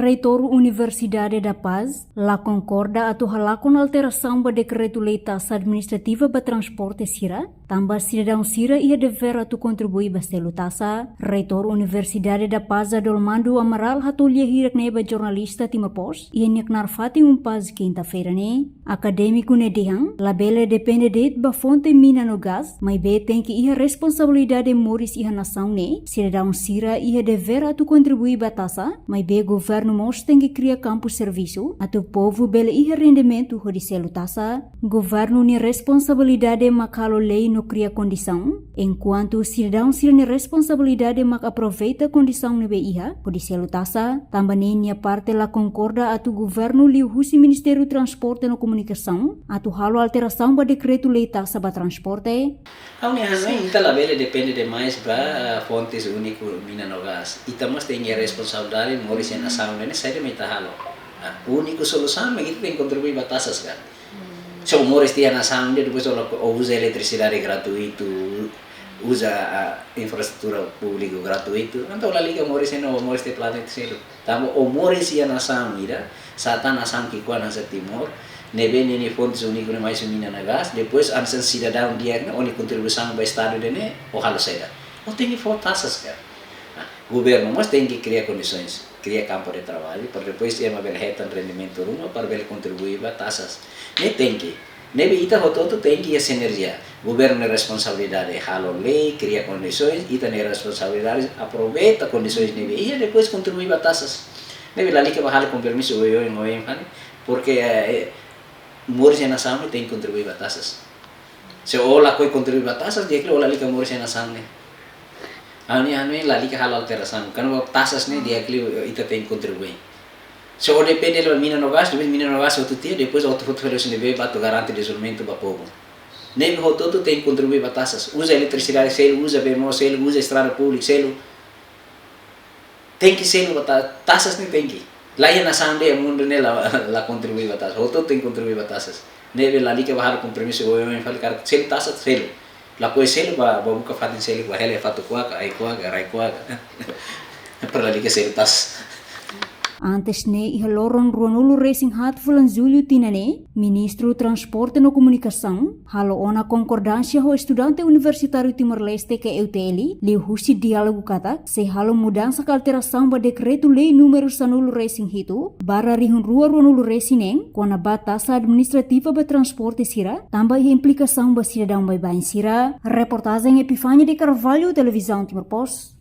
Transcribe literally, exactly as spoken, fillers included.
Reitór Universidade da Paz la konkorda atu halakon alterasaun ba dekretu-lei taxa administrativa ba transporte sira, tanba sidadaun sira iha devér atu kontribui ba selu taxa. Reitór Universidade da Paz, Adolmando Amaral, hato'o lia hirak ne'e ba jornalista Timor Post iha nia knaar fatin UNPAZ, kinta-feira ne'e. Akadémiku ne'e dehan, labele depende de'it ba fonte mina no gás, maibé tenke iha responsabilidade moris iha nasaun ne'e. Sidadaun sira iha devér atu kontribui ba taxa, maibé governu mós tenke kria kampu servisu atu povu bele iha rendimentu hodi selu taxa. Governu nia responsabilidade mak halo lei no kria kondisaun, enkuantu sidadaun sira-nia responsabilidade mak aproveita kondisaun ne'ebé iha hodi selu taxa. Tanba ne'e nia parte la konkorda atu governu liuhusi Ministériu Transporte no Komunikasaun atu halo alterasaun ba dekretu-lei taxa ba transporte. Ha'u-nia hanoin, ita labele depende demais ba, ah, fontes úniku mina no gás. Ita mós tenke responsabilidade moris iha nasaun ne'e, saida mak ita halo. Ah, úniku solusaun mak ita tenke kontribui ba taxas, kan? Se ó moris iha nasaun ne'e, depois ó la, ó uza eletrisidade gratuitu, uza, ah, infraestrutura públiku gratuitu, entaun lalika moris iha, ó moris iha planeta seluk. Tanba ó moris iha nasaun ida, sá tan nasaun ki'ikoan hanesan Timor, ne'ebé ninia fontes úniku ne'e mai husi mina no gás, depois hanesan sidadaun di'ak ne'e, ó-nia kontribuisaun ba Estadu ida-ne'e, ó halo saida? Ó tenke fó taxas, kan? Ah, governu mós tenke kria kondisoens, kria kampu de traballu, para depois ema bele hetan rendimentu ruma, para bele kontribui ba taxas. Ne'e tenke. Ne'ebé ita hotu-hotu tenke iha sinerjia. Governu nia responsabilidade halo lei, kria kondisoens, ita-nia responsabilidade aproveita kondisoens ne'ebé iha, depois kontribui ba taxas. Ne'ebé lalika bá halo kompromisu oioin, oioin fali, porque, eh, eh, moris iha nasaun ne'e tenke kontribui ba taxas. Se ó lakohi kontribui ba taxas, di'ak liu ó lalika moris iha nasaun ne'e. Ha'u-nia, ha'u-nia lalika halo alterasaun. Karena ba taxas ne'e di'ak liu ita tenke kontribui. Se ó depende ba mina no gás, depois mina no gás hotu tiha, depois hotu-hotu fali husi ne'ebé ba atu garante dezenvolvimentu ba povu? Ne'ebé hotu-hotu tenke kontribui ba taxas. Uza eletrisidade seluk, uza bee moos seluk, uza estrada públika seluk. Tenke selu ba ta-, taxas ne'e tenke. La iha nasaun iha mundu ne'e la, la kontribui ba taxas. Hotu tenke kontribui ba taxas. Ne'ebé lalika bá halo kompromisu oioin fali, karik selu taxas, selu. Lakohi selu bá, bá buka fatin seluk, bá hela iha fatuk-kuak, ai-kuak, rai-kuak. Para lalika selu taxas. Antes ne'e, iha loron ruanulu-resin-haat fulan Jullu tinan ne'e, Ministru Transporte no Komunikasaun halo ona konkordánsia ho Estudante Universitáriu Timor-Leste, ka E U T L, liuhusi diálogu katak sei halo mudansa ka alterasaun ba dekretu-lei númeru sanulu-resin-hitu barra rihun rua ruanulu-resin-neen, kona-ba taxa administrativa ba transporte sira, tanba iha implikasaun ba sidadaun baibain sira. Reportajen Epifania de Carvalho, Televizaun Timor Post.